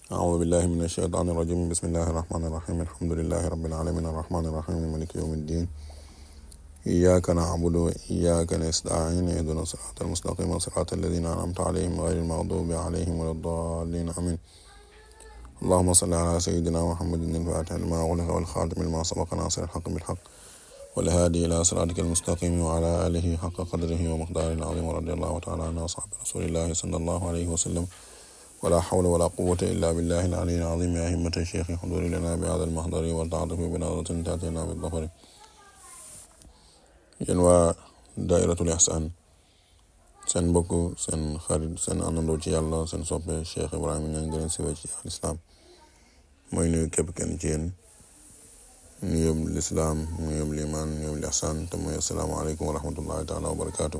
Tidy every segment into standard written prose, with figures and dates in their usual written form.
أعوذ بالله من الشيطان الرجيم. بسم الله الرحمن الرحيم. الحمد لله رب العالمين الرحمن الرحيم مالك يوم الدين. إياك نعبد وإياك نستعين اهدنا الصراط المستقيم صراط الذين أنعمت عليهم غير المغضوب عليهم ولا الضالين آمين. اللهم صل على سيدنا محمد الفاتح لما أغلق والخاتم لما سبق ناصر الحق بالحق والهادي إلى صراطك المستقيم وعلى آله حق قدره ومقداره العظيم ورضي الله تعالى عن أصحاب رسول الله صلى الله عليه وسلم ولا حول ولا قوة إلا بالله العلي العظيم. يا همة الشيخ حضور لنا بهذا المحضر والتعاطف بنظرة تأتينا بالظفر. yéen waa daayiratul ihsaan seen mbokk seen xarit seen àndandoo ci yàlla seen soppe Cheikh Ibrahima Niang di leen siwe ci al islam mooy nuyu képp kenn ci yéen nuyób lislaam nuyób limaan nuyób ihsaan te mooy asalaamaaleykum wa rahmatullahi taala wa barakaatu.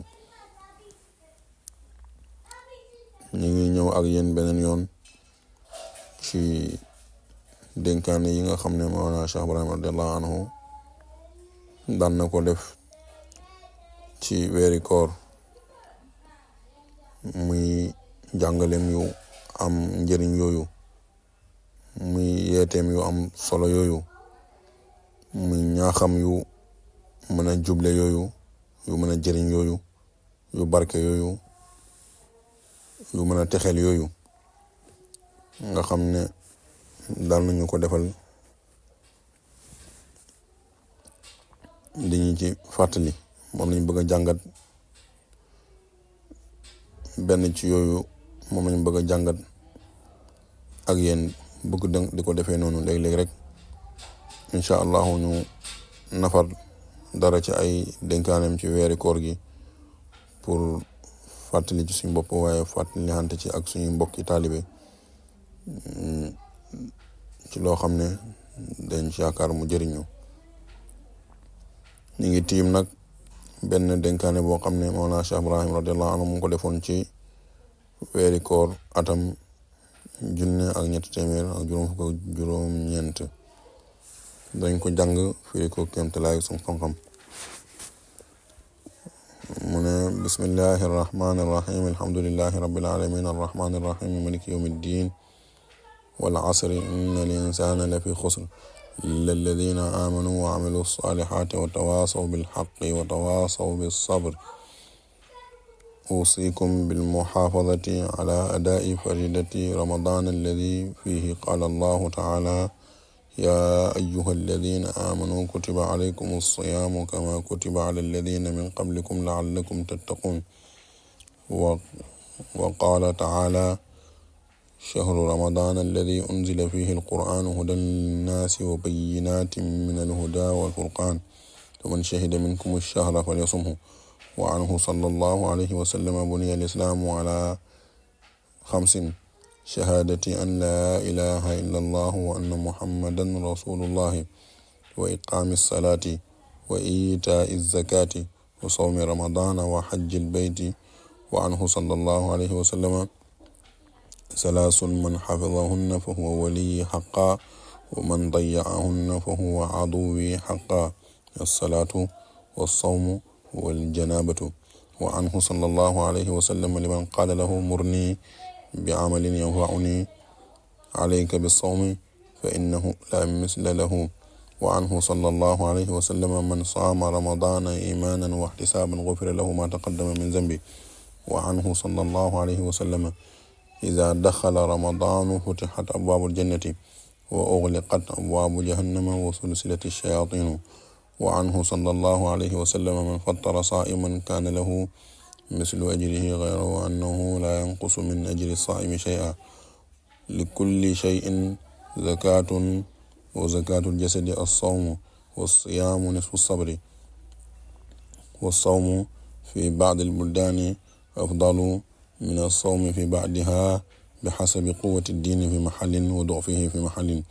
ñu ngi ñëw ak yéen beneen yoon ci dénkaane yi nga xam ne Mawlana Cheikh Ibrahima radiallahu anhu daan na ko def ci weeri koor, muy jàngaleem yu am njëriñ yooyu, muy yeeteem yu am solo yooyu, muy ñaaxam yu mën a juble yooyu, yu mën a jëriñ yooyu, yu barke yooyu, yu mën a texel yooyu nga xam ne daal nañu ko defal di ñu ci fàttali. moom lañ bëgg a jàngat benn ci yooyu, moom lañ bëgg a jàngat ak yéen bëgg di ko defee noonu léeg-léeg rek incha allahu ñu nafar dara ci ay dénkaaneem ci weeri koor gi pour fàttali ci suñu bopp, waaye fàttali xante ci ak suñu mbokki taalibe ci loo xam ne dañ ci yaakaar mu jëriñu. ñu ngi tiim nag benn dénkaane boo xam ne Mawlana Cheikh Ibrahim radiallahu anhu mu ko defoon ci weeri koor atam 1389 dañ ko jàng firi ko kéemtalaay suñ xam-xam. mu ne bismillahi arrahmani irrahim alhamdulillahi rabbil alamin arrahmani irrahim maliki yawmi ddin wal asri inna al insana la fi xusr إلا الذين آمنوا وعملوا الصالحات وتواصوا بالحق وتواصوا بالصبر. أوصيكم بالمحافظة على أداء فريضة رمضان الذي فيه قال الله تعالى يا أيها الذين آمنوا كتب عليكم الصيام كما كتب على الذين من قبلكم لعلكم تتقون. وقال تعالى شهر رمضان الذي أنزل فيه القرآن هدى للناس وبينات من الهدى والفرقان فمن شهد منكم الشهر فليصمه. وعنه صلى الله عليه وسلم بني الإسلام على 5: شهادة أن لا إله إلا الله وأن محمدا رسول الله وإقام الصلاة وإيتاء الزكاة وصوم رمضان وحج البيت. وعنه صلى الله عليه وسلم 3: من حفظهن فهو ولي حقا ومن ضيعهن فهو عدوي حقا: الصلاة والصوم والجنابة. وعنه صلى الله عليه وسلم لمن قال له مرني بعمل ينفعني عليك بالصوم فإنه لا مثل له. وعنه صلى الله عليه وسلم من صام رمضان إيمانا واحتسابا غفر له ما تقدم من ذنبه. وعنه صلى الله عليه وسلم إذا دخل رمضان فتحت أبواب الجنة وأغلقت أبواب جهنم وسلسلة الشياطين. وعنه صلى الله عليه وسلم من فطر صائما كان له مثل أجره غير أنه لا ينقص من أجر الصائم شيئا. لكل شيء زكاة وزكاة الجسد الصوم والصيام نصف الصبر. والصوم في بعض البلدان أفضل من الصوم في بعدها بحسب قوة الدين في محل وضعفه في محل.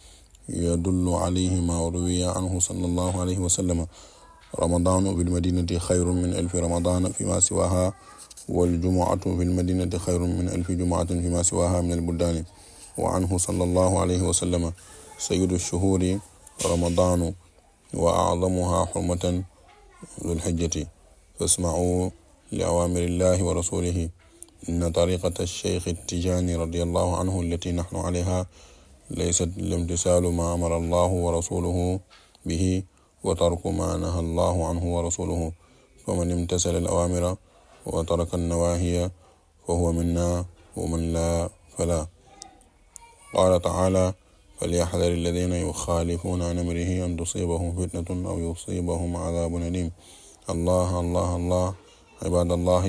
يدل عليه ما روي عنه صلى الله عليه وسلم: رمضان في المدينة خير من 1000 رمضان فيما سواها والجمعة في المدينة خير من 1000 جمعة فيما سواها من البلدان. وعنه صلى الله عليه وسلم: سيد الشهور رمضان وأعظمها حرمة ذو الحجة فاسمعوا لأوامر الله ورسوله إن طريقة الشيخ التجاني رضي الله عنه التي نحن عليها ليست الامتثال ما أمر الله ورسوله به وترك ما نهى الله عنه ورسوله، فمن امتثل الأوامر وترك النواهي فهو منا ومن لا فلا. قال تعالى: فليحذر الذين يخالفون عن أمره أن تصيبهم فتنة أو يصيبهم عذاب أليم. الله الله الله عباد الله،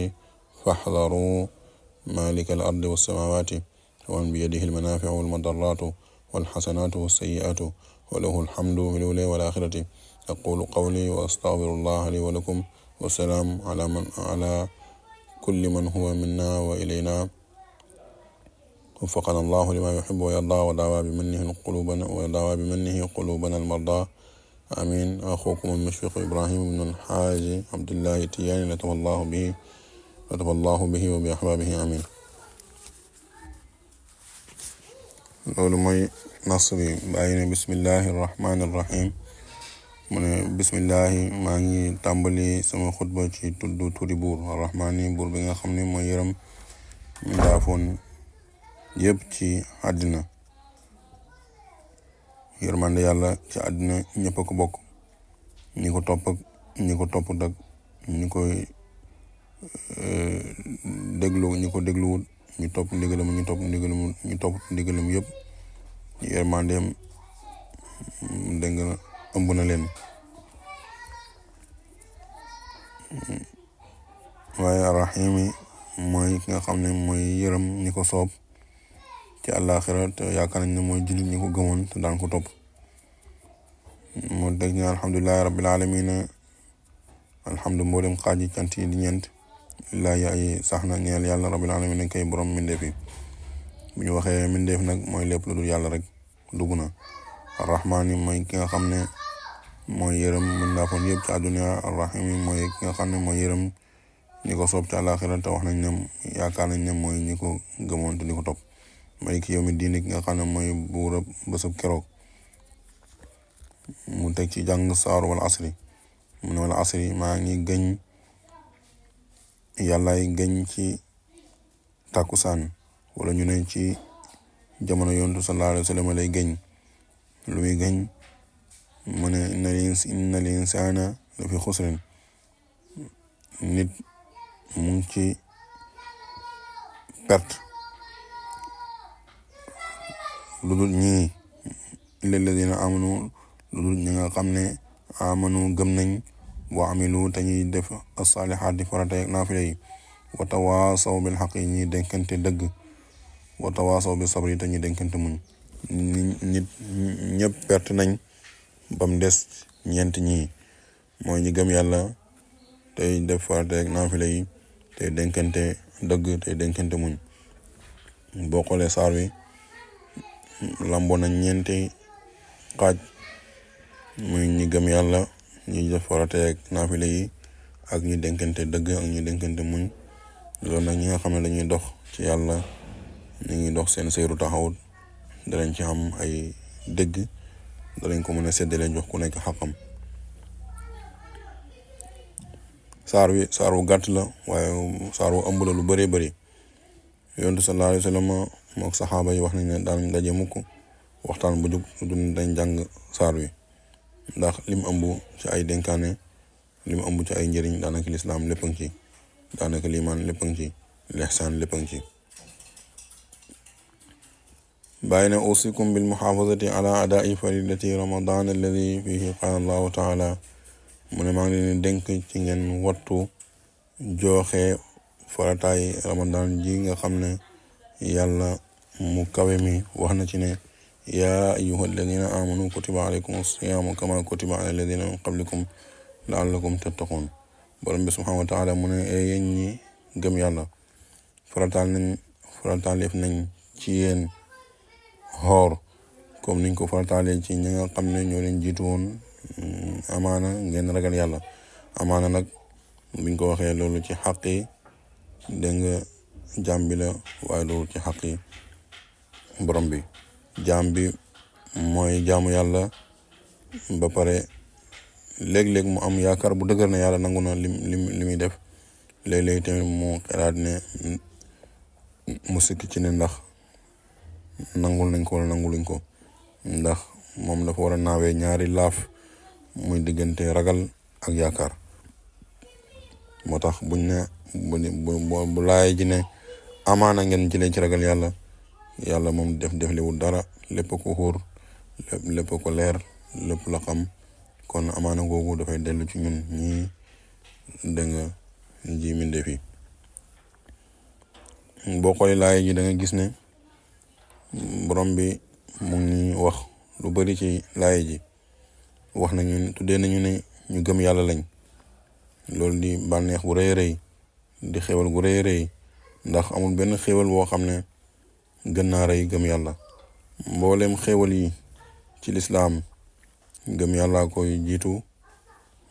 فاحذروا مالك الأرض والسماوات، ومن بيده المنافع والمضرات والحسنات والسيئات، وله الحمد في الأولى والآخرة. أقول قولي وأستغفر الله لي ولكم، والسلام على كل من هو منا وإلينا. وفقنا الله لما يحب ويرضى، ودعوى بمنه قلوبنا المرضى. آمين. أخوكم المشفق إبراهيم بن الحاج عبد الله التياني لطف الله به وبأحبابه. آمين. loolu mooy nas bi bàyyi ne bismillahi irrahmani irrahim. mu ne bismillahi, maa ngi tàmbali sama xutba ci tudd turi buur arrahmaani, buur bi nga xam ne mooy yërëm mindaafoon yëpp ci àddina. yërmande yàlla ci àddina ñëpp a ko bokk, ñi ko topp ak ñi ko topput ak ñi koy déglu ñi ko dégluwut, ñu topp ndigalam ñu topp ndigalam yëpp yërmandeem dégg nga ëmb na leen. waaye arrahimi mooy ki nga xam ne mooy yërëm ñi ko soob ci àllaaxira, te yaakaar nañ ne mooy jullit ñi ko gëmoon te daan ko topp. moo teg ñu alhamdulillahi rabbil alamina, alhamdu mboolem xaaji cant yi di ñeent, lillaahi ay sax na ñeel yàlla rabbil alamina kay borom mbindeef yi. bu ñu waxee mbindeef nag mooy lépp lu dul yàlla rek dugg na. arrahmaani mooy ki nga xam ne mooy yërëm mbindaafoon yëpp ci àdduna. arrahimi mooy ki nga xam ne mooy yërëm ñi ko soob ci àllaaxira, te wax nañ ne yaakaar nañ ne mooy ñi ko gëmoon te di ko topp. maliki yawmi diini, ki nga xam ne mooy buurab bésub keroog. mu teg ci jàng saar wal asri. mu ne wal asri, maa ngi gëñ, yàllaay gëñ ci tàkkusaan, wala ñu ne ci jamono yontu sallallahu alayhi wa sallam lay gëñ. lu muy gëñ mu ne inna l insaana la fi xusrin, nit mu ngi ci perte, lu dul ñii illa alladina amanu, lu dul ñi nga xam ne amanu gëm nañ, wa amilu te ñuy def as-saalihaat di farata ak naafila yi, wa tawaasaw bil xaq yi ñuy denkante dëgg, wa tawaasaw bi sabri te ñuy denkante muñ. nit ñëpp perte nañ bam des ñeent ñii, mooy ñi gëm yàlla tey def farata ak naafila yi, tey denkante dëgg, tey denkante muñ. boo xoolee saar wi lamboo nañ ñeenti xaaj, muy ñi gëm yàlla, ñi def farata ak naafila yi, ak ñi denkante dëgg, ak ñi denkante muñ. loolu nag ñi nga xam ne dañuy dox ci yàlla, ñu ngi dox seen seyru taxawut, danañ ci am ay dëgg, danañ ko mën a séddale jox ku nekk xaqam. saar wu gàtt la, waaye saar wu ëmb la lu bëree bëri. yontu sallallahu alayhi wa sallam mook saxaaba yi wax nañ ne daanañ daje mukk waxtaan bu jug dun dañ jàng saar wi, ndax lim ëmb ci ay dénkaane, lim ëmb ci ay njëriñ, daanaka lislaam lépp a ngi ci, daanaka liimaan lépp a ngi ci, lihsaan lépp a ngi ci. bàyyi na usikum bil muhaafazati ala adaa'i faridati ramadan alladi fihi qaala allahu taala. mu ne maa ngi leen dénk ci ngeen wattu joxe farataay ramadan ji nga xam ne yàlla mu kawe mi wax na ci ne yaa ayyuha alladina amanu kutiba alaykum as-siyaamu kama kutiba ala alladina min qablikum la'allakum tattaqun. borom bi subhanahu wa taala mu ne yéen ñi gëm yàlla, farataaleef nañ ci yéen xoor comme niñ ko farataalee ci ñi nga xam ne ñoo leen jiitu woon. amaana ngeen ragal yàlla. amaana nag buñ ko waxee loolu ci xaq yi dégg nga jaam bi la, waaye loolu ci xaq yi borom bi. jaam bi mooy jaamu yàlla ba pare léeg-léeg mu am yaakaar bu dëgër ne yàlla nangu na li muy def. léeg-léeg tamit mu xalaat ne mu sikk ci ne ndax nangul nañ ko wala nanguluñ ko, ndax moom dafa war a naawee ñaari laaf muy diggante ragal ak yaakaar. moo tax buñ ne bu laay ji ne amaana ngeen jëlee ci ragal yàlla, yàlla moom deflewul dara, lépp ko xóor, lépp ko leer, lépp la xam. kon amaana googu dafay dellu ci ñun ñii dégg nga ji mbindeef yi. boo xoolee laay ji da nga gis ne borom bi mu ngi wax lu bari ci laay ji. wax nañu tuddee nañu ne ñu gëm yàlla lañ. loolu di bànneex bu rëy rëy, di xéwal gu rëy rëy, ndax amul benn xéwal boo xam ne gën naa rëy gëm yàlla. mboolem xéwal yi ci lislaam gëm yàlla koy jiitu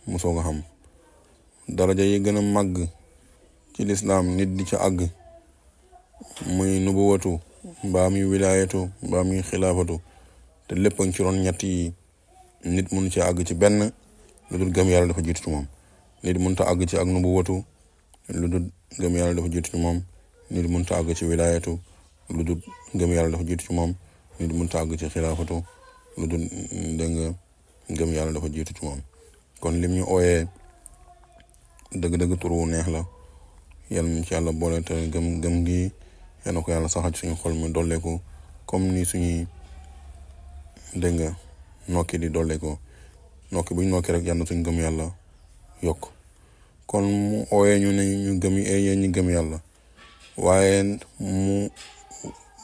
mu soog a xam. daraja yi gën a màgg ci lislaam nit di ca àgg, muy nubuwatu mbaa muy wilaayatu mbaa muy xilaafatu, te lépp ci ron ñett yi nit mun ci àgg ci benn lu dul gëm yàlla dafa jiitu ci moom. nit mënut a àgg ci ak nubuwatu lu dul gëm yàlla dafa jiitu ci moom. nit mënut a àgg ci wilaayatu lu dul gëm yàlla dafa jiitu ci moom. nit mënut a àgg ci xilaafatu lu dul dégg nga gëm yàlla dafa jiitu ci moom. kon lim ñu ooyee dëgg-dëgg tur wu neex la. yal nañ ci yàlla boole te gëm gi yal na ko yàlla saxal ci suñu xol mi dolleeku comme ni suñuy dégg nga nokki di dolleekoo. nokki buñ nokki rek yal na suñ gëm yàlla yokk. kon mu ooyee ñu ne ñu gëm yéen ñi gëm yàlla, waaye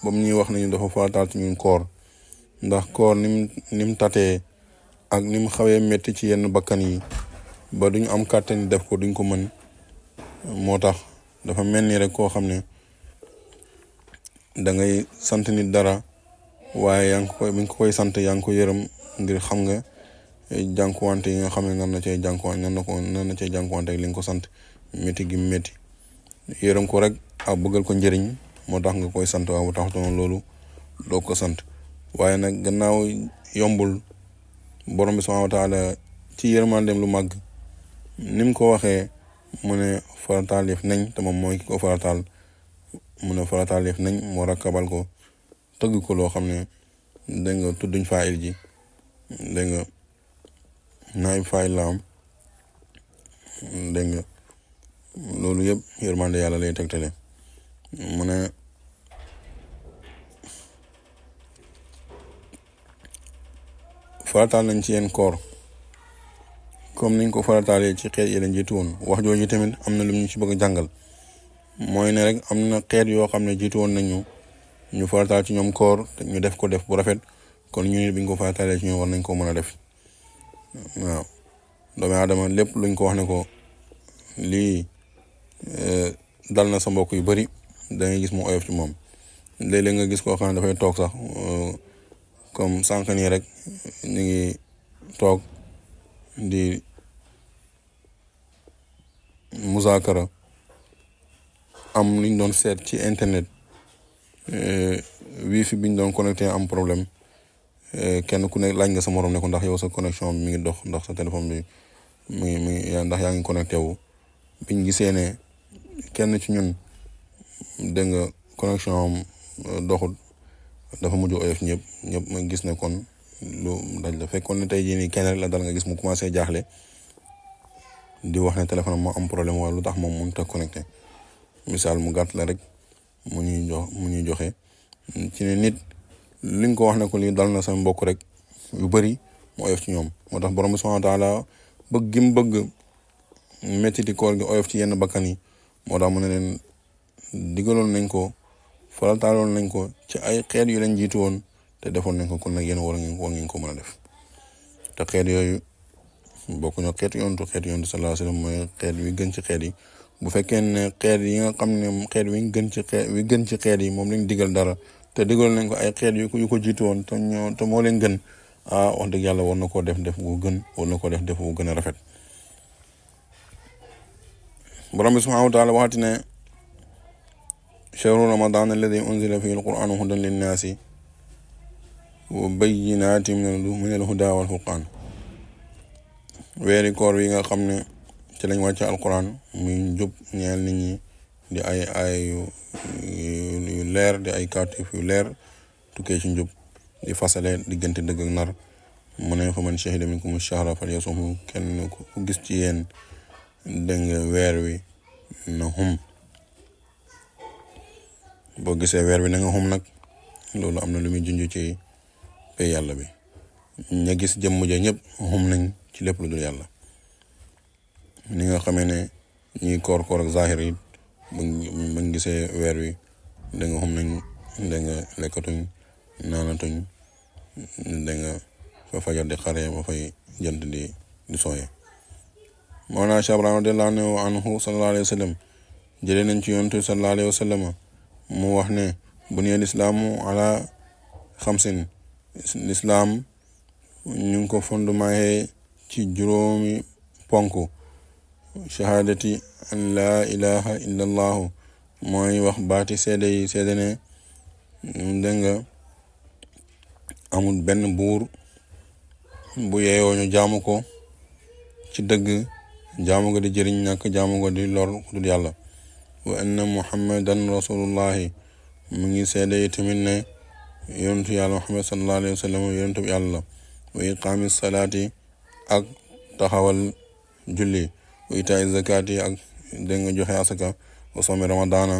bam ñuy wax nañu dafa farataal ci ñun koor, ndax koor nim tatee ak nim xawee metti ci yenn bakkan yi ba duñu am kàttan def ko, duñ ko mën. moo tax dafa mel ni rek koo xam ne da ngay sant nit dara, waaye yaa ngi ko koy sant yaa ngi ko yërëm ngir xam nga jànkuwante yi nga xam ne nan na cee jànkuwante ak li nga ko sant métti gi métti. yërëm ko rek ak bëggal ko njëriñ moo tax nga koy sant, waaw bu tax doon loolu doo ko sant. waaye nag gannaaw yombul, borom bi subhanahu wa taala ci yërmandeem lu màgg ni mu ko waxee mu ne farataal yëf nañ, te moom mooy ki ko farataal. mu ne farataal yëf nañ moo rakkabal ko tëgg ko loo xam ne dégg nga tudduñ faayil ji, dégg nga naayib faayil la am. dégg nga loolu yëpp yërmande yàlla lay tegtale. mu ne farataal nañ ci yéen koor comme niñ ko farataalee ci xeet yi leen jiitu woon. wax jooju tamit am na lu ñu ci bëgg a jàngal, mooy ne rek am na xeet yoo xam ne jiitu woon nañu ñu farataal ci ñoom koor te ñu def bu rafet. kon ñu nit biñ ko farataalee ci ñoom war nañ ko mën a def. waaw doomu aadama lépp luñ ko wax ne ko lii dal na sa mbokk yu bari da ngay gis mu oyof ci moom. léeg-léeg nga gis koo xam ne dafay toog sax comme sànq nii rek ñu ngi toog di muzaakara am luñ doon seet ci internet, wifi biñ doon connecté am problème. kenn ku nekk laaj nga sa morom ne ko ndax yow sa connexion bi mi ngi dox, ndax sa téléphone bi mi ngi ndax yaa ngi connecté wu. biñ gisee ne kenn ci ñun dégg nga connexion am doxul, dafa mujj oyof ñëpp ma gis ne kon lu daj la. fekkoon ne tey jii nii kenn rek la dal nga gis mu commencé jaaxle di wax ne téléphone moo am problème wala lu tax moom mënut a connecté. misaal mu gàtt la rek mu ñuy joxe ci ne nit liñ ko wax ne ko lii dal na sa mbokk rek yu bëri mu oyof ci ñoom. moo tax borom bi subhanahu wa taala bëgg gi mu bëgg méttiti koor gi oyof ci yenn bakkan yi, moo tax mu ne leen digaloon nañ ko, farataaloon nañ ko ci ay xeet yu leen jiitu woon te defoon nañ ko. kon nag yéen war ngeen ko mën a def. te xeet yooyu bokkuñu xeetu yontu sallallahu alayhi wa sallam mooy xeet wi gën ci xeet yi. bu fekkee ne xeet yi nga xam ne xeet wi gën ci xeet yi moom lañ digal dara te digal nañ ko ay xeet yu ko jiitu woon te moo leen gën, wax dëgg yàlla war na koo def gu gën, war na koo def gu gën a rafet. borom bi subhanahu wa taala waxati ne shahru ramadan alladi unzila fihi alquranu hudan linnaasi wa bayyinatin min alhuda wal furqan. weeri koor yi nga xam ne ci lañ wàcce alquran muy njub ñeel nit ñi, di ay yu leer di ay kawtif yu leer tukkee ci njub di fasale diggante dëgg ak nar mu ne fa man shahida minkum ash-shahra falyasumhu kenn ku gis ci yéen dégg nga weer wi na xum boo gisee weer wi na nga xum nag loolu am na lu muy junj ci pay yàlla bi ña gis jëmm ja ñëpp xum nañ ci lépp lu dul yàlla ni nga xamee ne ñuy koor ak zahir yi buñ gisee weer wi da nga xum nañ da nga lekkatuñ naanatuñ da nga fa fajar di xare ba fay jant di sooye Mawlana Cheikh Ibrahim radiyallahu anhu sallallahu alayhi wa sallam jëlee nañ ci yonent sallallahu alayhi wa sallam mu wax ne buniya lislaamu ala xamsin lislaam ñu ngi ko fondement ci juróomi ponk shahadati an laa ilaha illa allahu mooy wax baati seede yi seede ne dégg nga amul benn buur bu yeeyoo ñu jaamu ko ci dëgg jaamu nga di jëriñ ñàkk jaamu nga di lor ku dul yàlla wa anna muhammadan rasulullahi mu ngi seede yi tamit ne yonentu yàlla muhammad sallallahu alayhi wa sallam yonentu yàlla la wa iqaami salaati ak taxawal julli wa itaay zakaati ak dégg nga joxe asaka wa soomi ramadana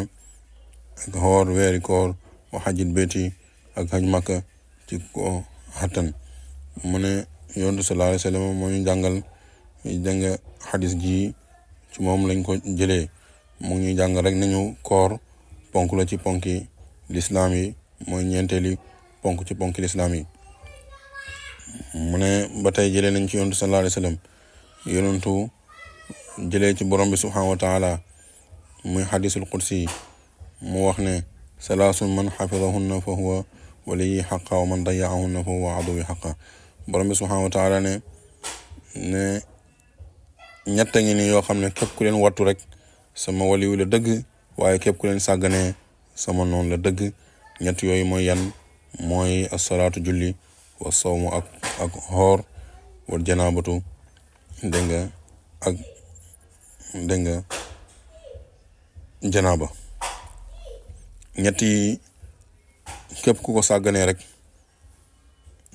ak xoor weeri koor wa xajit beeti ak xaj makka ci ko xattan mu ne yonentu sallallahu alayhi wa sallam moo ñu jàngal dégg nga xadis ji ci moom lañ ko jëlee mu ngi jàng rek nañu koor ponk la ci ponki lislaam yi mooy ñeenteeli ponk ci ponki lislaam yi mu ne ba tey jëlee nañ ci yonentu sallallahu alayhi wa sallam yonentu jëlee ci borom bi subhanahu wa taala muy xadisul qudsi mu wax ne salaasun man xafidahunna fa huwa waliyi xaqa wa man dayaahunna fa huwa aduwi xaqa borom bi subhanahu wa taala ne ñett ngi ni yoo xam ne képp ku leen wattu rek sama waliyu la dëgg waaye képp ku leen sàgganee sama noonu la dëgg ñett yooyu mooy yan mooy asalaatu julli wa sawmu ak xoor wal janaabatu dégg nga ak dégg nga janaaba ñett yi képp ku ko sàgganee rek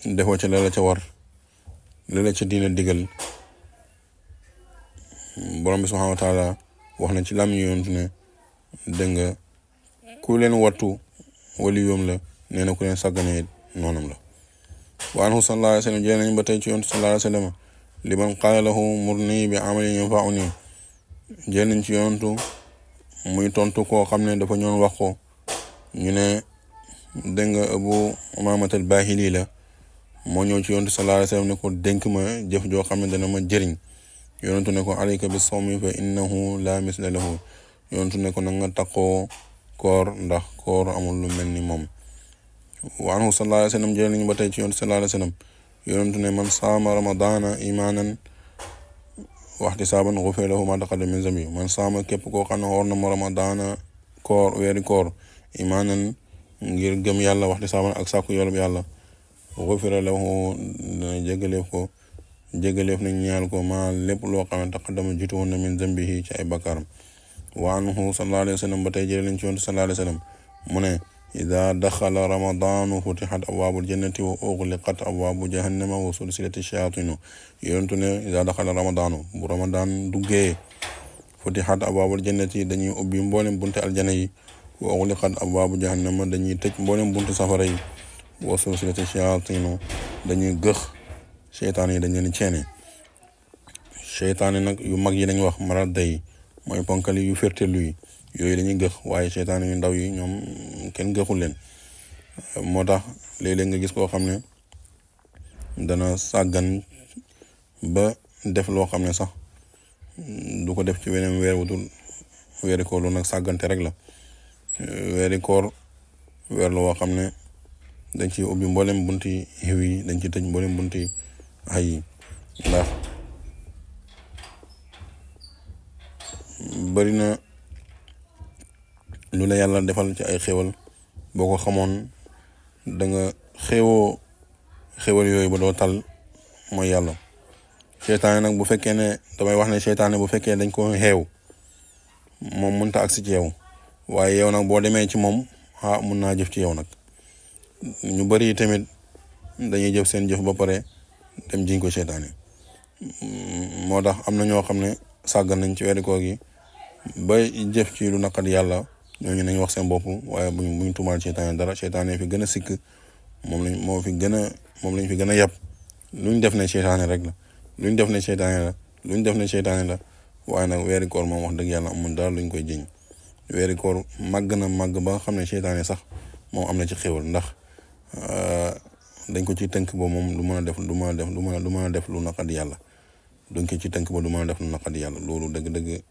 defoo ca la ca war la ca diina digal borom bi subhanahu wa taala wax na ci lam ñu yontu ne dégg nga ku leen wattu wali yoom la nee na ku leen sàgganee noonam la wa anhu sallallahu alayhi wa sallam jëlee nañ ba tey ci yontu sallallahu alayhi wa sallam liman qaala lahu murni bi amalin yanfa'uni jëlee nañ ci yontu muy tontu koo xam ne dafa ñoon wax ko ñu ne dégg nga Abu Umaamata al-Baahili la moo ñëw ci yontu sallallahu alayhi wa sallam ne ko dénk ma jëf joo xam ne dana ma jëriñ yonentu ne ko alayka bi sawmi fa innahu la misla lahu yonentu ne ko na nga taqoo koor ndax koor amul lu mel ni moom wa anhu sallallahu alayhi wa sallam jëlee nañu ba tey ci yonentu sallallahu alayhi wa sallam yonentu ne man saama ramadana imanan waxtisaaban ghufira lahu ma taqaddama min zambi man saama képp koo xam ne woor na mu ramadana koor weeri koor imanan ngir gëm yàlla waxtisaaban ak sàkku yoolub yàlla ghufira lahu dana jégaleef nañ ñaal ko ma lépp loo xam ne taqaddama jiitu woon na min zambihi ci ay bakkaaram wa anhu sallallahu alayhi wa sallam ba tey jëlee nañ ci yonent sallallahu alayhi wa sallam mu ne ida daxala ramadanu futihat abwaabul jannati wa ughliqat abwaabu jahannama wa sulsilati shayatinu yonentu ne ida daxala ramadanu bu ramadan duggee futihat abwaabul jannati dañuy ubbi mboolem bunte aljana yi wa ughliqat abwaabu jahannama dañuy tëj mboolem bunte safara yi wa sulsilati shayatinu dañuy gëx seytaan yi dañ leen ceene seytaan yi nag yu mag yi dañ wax marada yi mooy ponkali yu fertelu yi yooyu dañuy gëx waaye seytaan yu ndaw yi ñoom kenn gëxul leen moo tax léeg-léeg nga gis koo xam ne dana sàggan ba def loo xam ne sax du ko def ci weneen weer wutul weeri koor lu nag sàggante rek la weeri koor weer la woo xam ne dañ ci ubbi mboolem bunti xiw yi dañ ci tëj mboolem bunti xay yi ndax bari na lu la yàlla defal ci ay xéwal boo ko xamoon da nga xéwal yooyu ba doo tal mooy yàlla seytaane nag bu fekkee ne damay wax ne seytaane bu fekkee dañ ko xeew moom mënta agsi ci yow waaye yow nag boo demee ci moom mun naa jëf ci yow nag. ñu bari tamit dañuy jëf seen jëf ba pare dem jiñ ko seytaane. moo tax am na ñoo xam ne sàggan nañ ci weeru koor gi ba jëf ci lu naqat yàlla, ñooñu nañ wax seen bopp, waaye buñ tuumaal seytaane dara. seytaane fi gën a sikk, moom lañ fi gën a yab. luñ def ne seytaane rek la, luñ def ne seytaane la, waaye nag weeri koor moom wax dëgg yàlla amul dara luñ koy jiñ. weeri koor màgg na màgg ba nga xam ne seytaane sax moom am na ci xéwal, ndax dañ ko ci tënk ba moom du mën a def lu naqat yàlla. duñ ko ci tënk ba du mën a def lu naqat yàlla. loolu dëgg-dëgg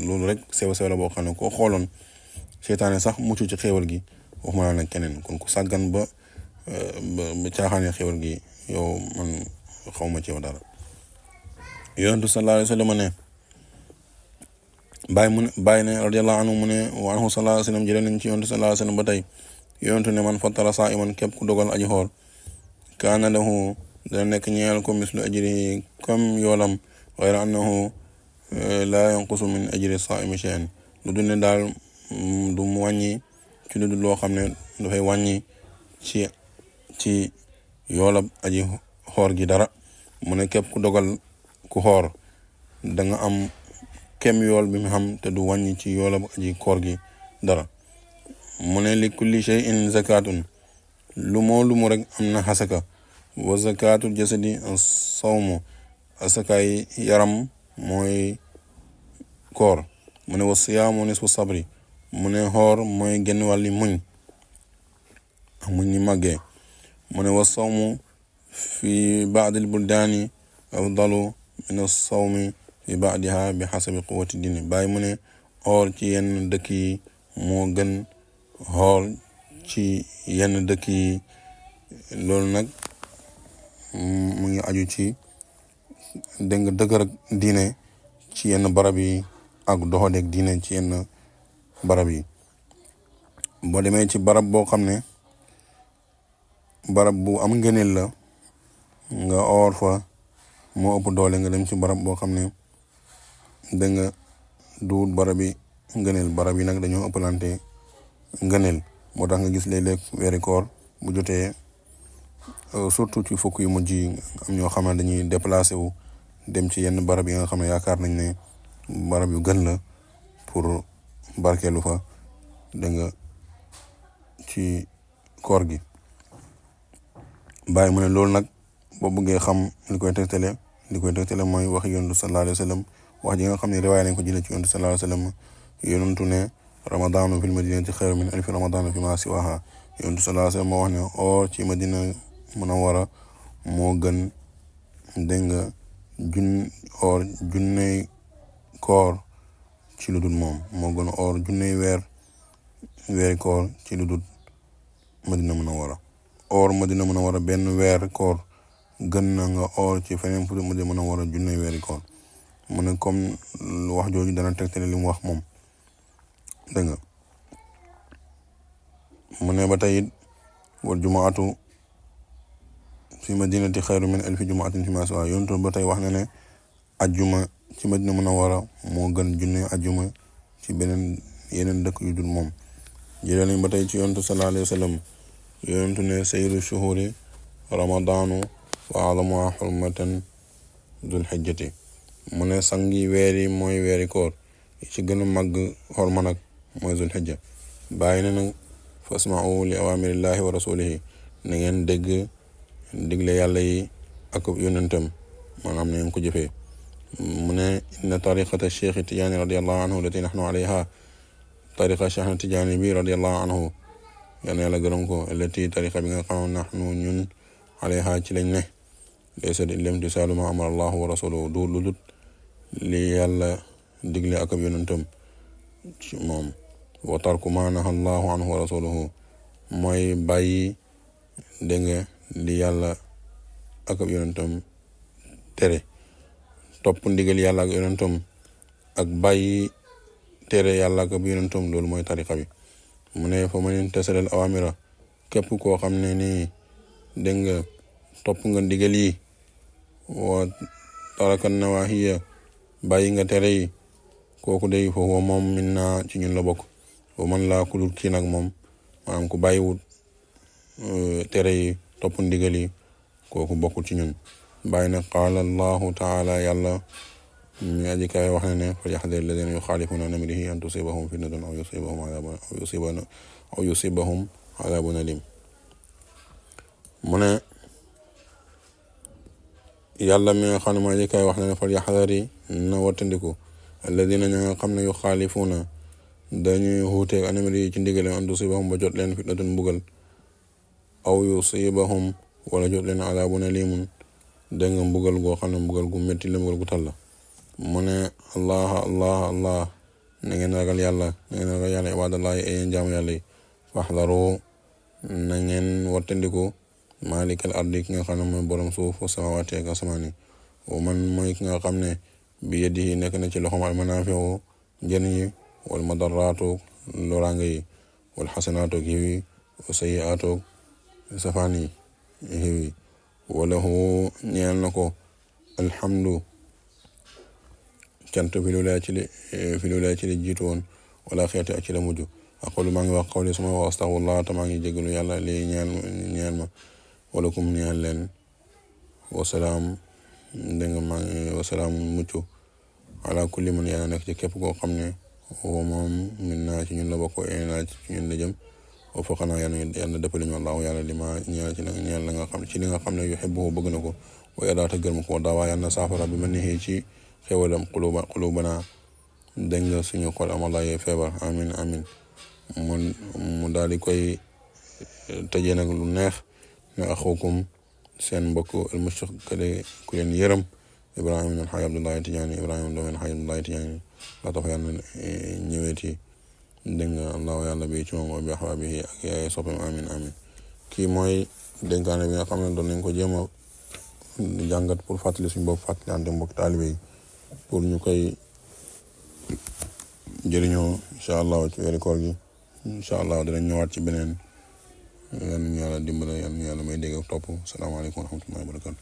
loolu rek sew la boo xam ne koo xooloon seytaane sax mucc ci xéwal gi, waxuma laa nag keneen. kon ku sàggan ba caaxaane xéwal gi, yow man xawma ci yow dara. yonentu sallallahu alayhi wa sallam ne bàyyi ne radiyallahu anhu mu ne wa anhu sallallahu alayhi wa sallam jëlee nañ ci yonentu sallallahu alayhi wa sallam ba tey yonentu ne man fattara saa'iman képp ku dogal aji xoor kaana lahu dana nekk ñeel ko mislu ajri comme yoolam ghayra annahu laa yanqusu min ajri saa'imi shay'an. lu dul ne daal du mu wàññi ci lu dul loo xam ne dafay wàññi ci yoolab aji xoor gi dara. mu ne képp ku dogal ku xoor da nga am kem yool bi mu xam te du wàññi ci yoolab aji koor gi dara. mu ne li kulli shay'in zakatun, lu mu rek am na xasaka. wa zakatul jasadi sawmu, asakaay yaram mooy koor. mu ne wa siyaamu nisfu sabri, mu ne xoor mooy genn wàlli muñ ni màggee. mu ne wa sawmu fi baadil buldaani afdalu min as-sawmi fi baadiha bi xasabi quwwati diini. bàyyi mu ne xoor ci yenn dëkk yi moo gën xoor ci yenn dëkk yi. loolu nag mu ngi aju ci dëgër diine ci yenn barab yi ak doxadeeg diine ci yenn barab yi. boo demee ci barab boo xam ne barab bu am ngëneel la nga oor fa, moo ëpp doole nga dem ci barab boo xam ne da nga duut barab yi ngëneel. barab yi nag dañoo ëppalante ngëneel, moo tax nga gis léeg-léeg weeri koor bu jotee surtout ci fukk yu mujj yi am ñoo xam ne dañuy déplacé wu dem ci yenn barab yi nga xam ne yaakaar nañ ne barab yu gën la pour barkeelu fa da nga ci koor gi. bàyyi mu ne loolu nag boo bëggee xam li koy tegtale mooy wax yonentu sallallahu alayhi wa sallam, wax ji nga xam ne riwaaya nañ ko jëlee ci yonentu sallallahu alayhi wa sallam. yonentu ne ramadaanu fil madinati xayru min alfi ramadaanu fi ma siwaha. yonentu sallallahu alayhi wa sallam moo wax ne oor ci Madina Munawwara moo gën dégg nga junney koor ci lu dul moom, moo gën oor junney weeri koor ci lu dul Madina Munawwara. oor Madina Munawwara benn weer koor gën na nga oor ci feneen fu Madina Munawwara junney weeri koor. mu ne comme wax jooju dana tegtale li mu wax moom dégg nga. mu ne ba tey wal jumaatu fi madinati xayru min alfi jumaatin fi ma siwa. yontu ba tey wax na ne ajjuma ci Madina Munawwara moo gën junne ajjuma ci yeneen dëkk yu dul moom. jëlee nañ ba tey ci yontu sallallahu alayhi wa sallam yontu ne sayyidu shuhuri ramadaanu wa a'zamuha hurmatan dul hijjati. mu ne sangi weeri mooy weeri koor, ci gën a màgg xorma nag mooy dul hijja. bàyyi na nag fasma'u li awamirillahi wa rasulihi, na ngeen dégg digle yàlla yi ak yonentam, maanaam na ngeen ko jëfee. mu ne inna tariqata cheikh Tijaani radiyallahu anhu lati nahnu alayha, tariqa cheikh Tijaani bi radiyallahu anhu yal na yàlla gërëm ko, lati tariqa bi nga xam nahnu ñun alayha ci lañ ne, laysa illa imtisaalu ma amara allahu wa rasuluhu, du lu dul li yàlla digle ak yonentam ci moom. wa tarku ma naha allahu anhu wa rasuluhu, mooy bàyyi dégg nga li yàlla ak yonentam tere. topp ndigal yàlla ak yonentam ak bàyyi tere yàlla ak yonentam, loolu mooy tariqa bi. mu ne fa man imtasala al awamira, képp koo xam ne nii dégg nga topp nga ndigal yi, wa taraka nawahiya, bàyyi nga tere yi, kooku day fa huwa moom minna ci ñun la bokk. wa man laa ku dul kii nag moom maanaam ku bàyyiwut tere yi topp ndigal yi kooku bokkul ci ñun. bàyyi nag qaala allahu taala yàlla mi aji kaay wax na ne falyahdari alladina yuxaalifuna an amrihi an tusibahum fitnatun aw yusibahum adabun alim. mu ne yàlla mi nga xam ne maa aji kaay wax na ne falyahdari na wattandiku alladina ña nga xam ne yuxaalifuna dañuy xuuteeg an amrihi ci ndigale an tusibahum ba jot leen fitnatun mbugal aw yusibahum wala jot leen adabun alimun dégg nga mbugal goo xam ne mbugal gu métti la mbugal gu tal la. mu ne allah na ngeen ragal yàlla ibadallahi ay jaamu yàlla yi faxdaru na ngeen wattandiku maalikal ardi ki nga xam ne mooy borom suuf wa samawaati ak asamaan yi wa man mooy ki nga xam ne bi yadihi nekk na ci loxoom al manaafiu njëriñ yi wal madaraatu loraange yi wal xasanaatu ak yiw yi wa sayiaatu safaan yi yiw yi walahu ñeel na ko alhamdu cant fi lu lay ci li jiitu woon wala xeeti ak ci la mujj aqulu maa ngi wax qawli suma wax astaghfirullah te maa ngi jégalu yàlla lii ñeel ma walakum ñeel leen wasalaam dégg nga maa ngi wasalaam mucc ala kulli man yàlla nekk ci képp koo xam ne woo moom min naa ci ñun la bokk naa ci ñun la jëm wa faqanaa yàlla dëppale ñu allahu yàlla li ma ñeel ci ñeel la nga xam ci li nga xam ne yuhibbu bëgg na ko wa yadaata gërëm ko daawaa yàlla saafara bi ma nexee ci xewalam xulubana dégg nga suñu xol amalaye feebar amin mu daal di koy tëjee nag lu neex ne axukum seen mbokk almushriq kale ku leen yërëm Ibrahima ibn Alxaaj Abdullahi Tijaani Ibrahima doomu Alxaaj Abdullahi Tijaani laa tax yàlla ñëweeti dégg nga allahu yàlla bi ci moom wa bi ahbaabihi ak yaay soppam amin kii mooy dénkaane bi nga xam ne doon nañ ko jéem a jàngat pour fàttali suñu bopp fàttali ante mbokk taalibe yi pour ñu koy jëriñoo incha allah ci weeru koor gi incha allah dinañ ñëwaat ci beneen yal na ñu yàlla dimbale yal na yàlla may dégg ak topp salaamaaleykum wa rahmatullahi wa barakatu